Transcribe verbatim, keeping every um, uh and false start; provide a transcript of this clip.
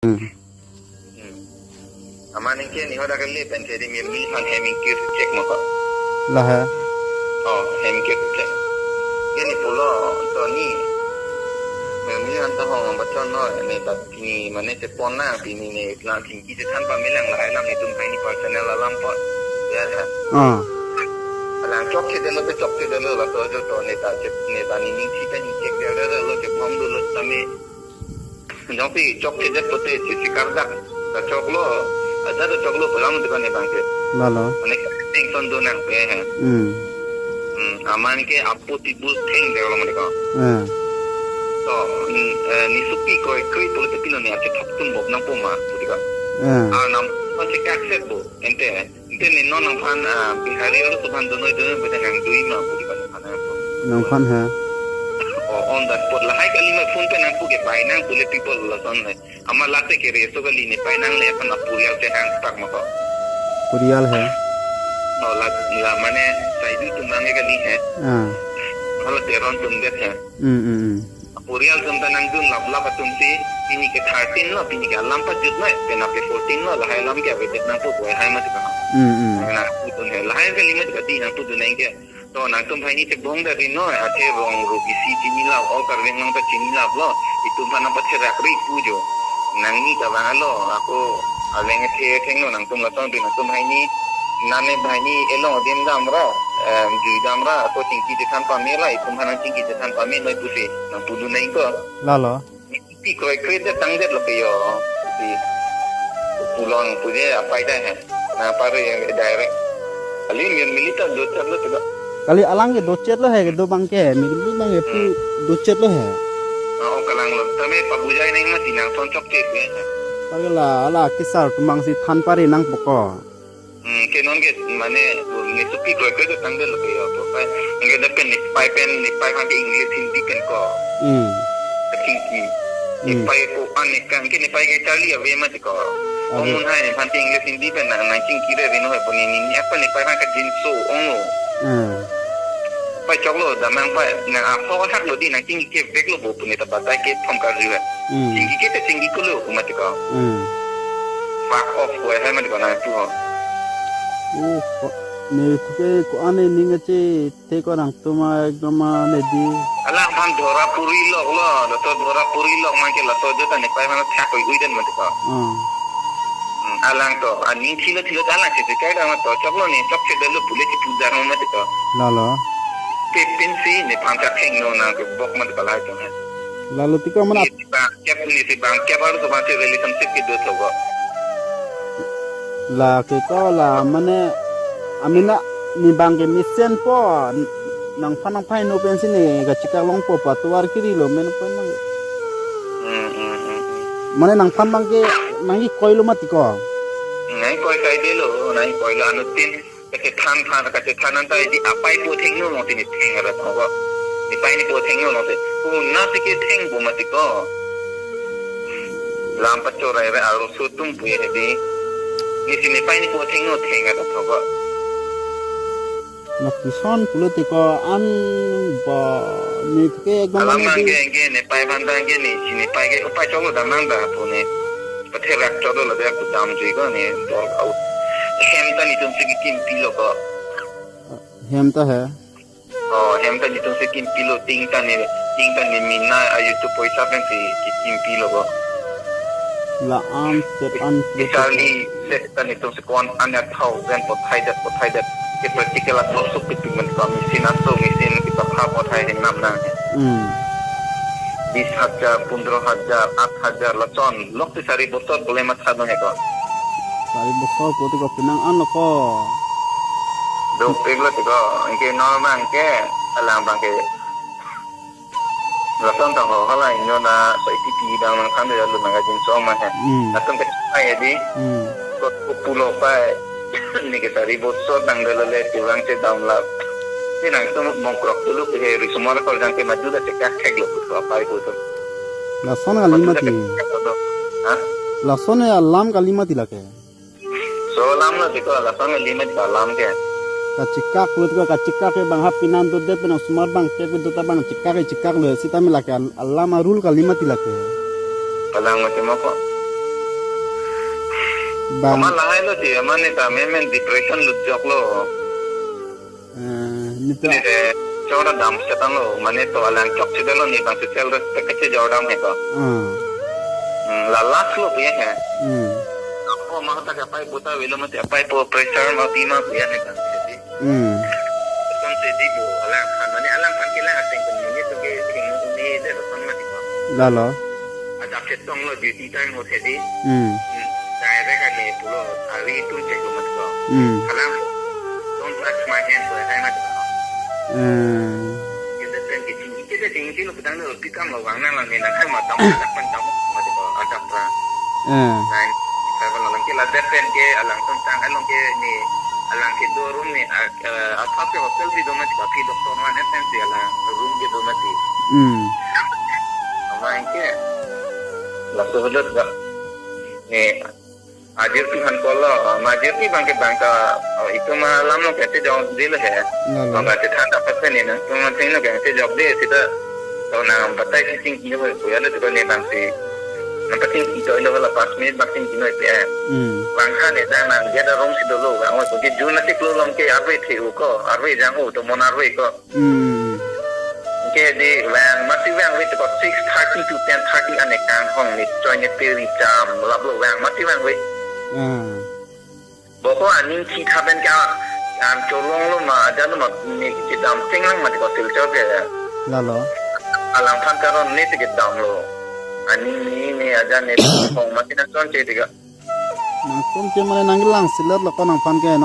Hmm. Hmm. Amat ningke ni hoda kali pen ke di mirmi han hem ingkir cek maka. Lahai. Oh, hem ingkir cek. Ini pulo Tony. Mirmi anta hong bachon no, ini ta pini mane chepon lang, pini ne lang chingki chethan pame lang, lahai lam netum hai ni personal alam po. Ya, ya. Ah. Alang chokchedetlo, chokchedetlo, laso ajoto ne ta chep, ne ta nening si ta ni chekdetlo, chepon dolo tame. Jongsi chokchedet pote chisi kardak ta choklo, aja ta choklo pulang dikon ne bangke. Lalo. Mane tension do nang pe he. Hmm. Hmm, amat ningke apu tibul theng deglo mane ko. Eh. To, mm, eh, ni supi kroikre pulote pilo ni achethok tumbok nangpo ma, pu dikon. Eh. Arnam, ma chekak set bo, ente. Ente ne non nangphan, ah, Bihari arloso aphan donoi donoi bede nangdui ma pu dikon nangphan nangpo. Nangphan ha. Oh, on that spot lahai kali ma phone pen nangpu ke pai nang pule people lason le. Amat late ke reso kali ne pai nang le aphan apurial te hang tak ma ko. Purial hai. Oh, la, la mane Saidu atum nang kali hai. Ah. Hala Teron atum det hai. Hmm, hmm, hmm. Apurial atum ta nangdun laplap atum si, pini ke thirteen lo, pini ke alam pajut lo, penap ke fourteen lo, lahai alam ke avedet nangpo pu hai mati ko. Hmm, hmm. Nangpudun hai, lahai kali mati ko di nangpudun nang ke. To nangtum hai ni chebong da ri no, athe rong ro bisi chini lap, o Karbi Anglong ta chini laplo, itum aphan nangpatherak ri pu jo. Nangni ta bang alo, ako aleng athe thengno nangtum lason ri nangtum hai ni, nane hai ni elong adim damra, em, jui damra, ako chingki chethan pame la, itum aphan nangchingki chethan pame noi pusi, nangpudun nang ko. Lalo. Pi kroikre det tangdetlo ke yo. Pi pulang puje apai dai hai. Nangpare direct. Kali mir milita dochetlo tega. Kali alang ke dochetlo hai, kedo abang ke, mir mili abang ke pu Hmm. dochetlo hai. Oh, kalanglo. Tame pabujai nang mati nangson chokche hai. Kali la, ala kesar atum abang si than pare nangpo ko. Hmm, ke non ke mane, ne supi kroikre det tangdetlo ke yo, to pai. Nge da pen ne pai pen, ne pai aphan ke English Hindi pen ko. Hmm. Kachingki. Ne Hmm. pai ko an ne kan ke ne pai ke charli ave mati ko. Ave. Omun hai nephan ke English Hindi pen nang, nangchingki re ave no hai pu ne, ne, ne apa ne pai aphan kajinso onglo. Hmm. Pai choklo, damnang pai, nang aso hak lo di, nangchingki kevek lo bo pu ne ta batai ke thom karju hai. Hmm. Chingki ke te chingki ko lo pu mati ko. Hmm. Fuck off ko hai mati ko nangpu ho. Oh, ko-, ne tu ke ko-an ne ning ache te ko nangtum ekdom ne di. Alangphan dhora puri loklo, laso dhora puri lok man ke laso jota ne pai mana thak oi oi den mati ko. Hmm. Hmm, alang to, aning thilo thilo ta alang se se kai dam to, choklo ne, chokchedetlo pule si puja no mati ko. Lalo. Te pinsi nephan ta thengno nang ke bok mati ko lahai to hai. Lalo tiko mana. Nisi bang kep, nisi bang kep arloso aphan si relationship kedo tho ko. La ke ko la mane amena ne abang ke mesenpo nangphan nangphaino pensi ne kachekak longpo pa tovar kiri lo men pen abang. Hmm, hmm, hmm, hmm. Mane nangphan abang ke nangkekoi lo mati ko. Nangkekoi kai detlo, nangkekoi lo anuttin. Kachethan than, kachethan anta di apai po thengno longsi ne theng ra thong ko. Ne pai ne po thengno longsi. Una si ketheng bo mati ko. Lam pachorai re arloso atum pu ye di. Nisi ne pai ne po thengno theng ra thong ko. Lapuson pulote ko an ba ne ke ekdom Alam mane nang di. Ke, ke ne pai aphan ta ke ne, si ne pai ke upai choklo damnang ta pu ne. Patherak choklo la dia ku damjui ko ne dol out. Hem ta netum si kekimpi lo ko. Hem ta hai. Oh, hem ta netum si kimpi lo ting ta ne, ting ta ne mina ayu tu poisa pensi kekimpi lo ko. La an set an Charli set ta netum si ko-an an ya thousand pothai det, pothai det. Ke practical a thok suk pitu men ko machine aso, machine kepapha pothai henam nang. Hmm. Bis hajar, pundro hajar, at hajar lason. Lok ti sari bosor bole matha dong he ko. Sari bosor pulote ko penang an lo ko. Dopik lo ti ko. Anke normal ke alang abang ke. Lason tang ho hala inyo na so iti pi dang nang than de lo nang ajin song ma he. Hmm. Atum ke chai di. Hmm. Ko pulo pai. Ne ke sari bosor dang de lo le ti vang che dam la. Ti nangtum bongkrok dulu ke he risomar kor jang ke madu da chekak thek lo putu apai putu. Lason kali mati. Ha? Lason ya alam kali mati lake. So alam lo ti ko lason kali mati ko alam ke. Kachekak lo ti ko kachekak ke bang ha pinan tu det penang sumar bang ke tu ta bang chekak ke chekak lo sitame lake al-, alam arul kali mati lake. Alam mati mo ko. Bang. Ama lahai lo ji, ama ne ta memen depression lut jok lo. Eh, ne ta. Ne de, chora dam setan lo, mane to alang chokche det lo ne bang social respect kachejor dam he ko. Ah. Hmm, la last lo pu ya he. Hmm. Apo ma ta kapai puta velo mati apai po pressure ma pi ma pu ya ne bang se di. Hmm. Son se di bo, alangphan mane alangphan kelang ateng pen mane to ke thing ne de son mati ko. Lalo. Adap chetong lo duty time ho se di. Hmm. Hmm. Direct ane pulo, ari tum chek lo mati ko. Hmm. Alang, "Don't touch my hand," ko, hai mati ko. Hmm. Yun de pen ke ching, ke de ching, ching lo pedang lo, pikam lo, wang nang lang ne nang, hai matam, adap pen tam, mati ko, adap ra. Eh. Nine, seven lo lang ke, la de pen ke, alang tum tang, along ke ne, alang kedo room ne, ah, eh, athak ke hotel si do mati, aphi doctor man, F M C alang, room kedo mati. Hmm. Ama ke, laso hudut ga, ne, ajir tu han kolo, majir tu bang ke bang ta, oh, itum alam lo kete jong dil he. Lalo. Bang kete than dapat kan ini, tu mati no kete jok de, sita, to nang batai si ching kino, kuya le tu ne bang si. Nang pating kino lo la pas minute bang ching kino pe. Hmm. Bang khan ne jang nang dia da rong si dolo, bang oi, ke jun na tik lo long ke arve the u ko, arve jang u, to mon arve ko. Hmm. Ke di vang, mati vang wait ko six thirty to ten thirty ane kang hong ne choi ne peri jam lap lo vang, mati vang wait. Ah. Boko aning thi tha pen ka, am cholong lo ma, ajan lo ma, ne kedam cheng lang mati ko Silchar ke. Lalo. Alangphan karon ne te kedam lo. Aning ne, ne ajan ne hong mati na son che te ka. Nang son che mane nang lang silet lo ko nangphan ke no.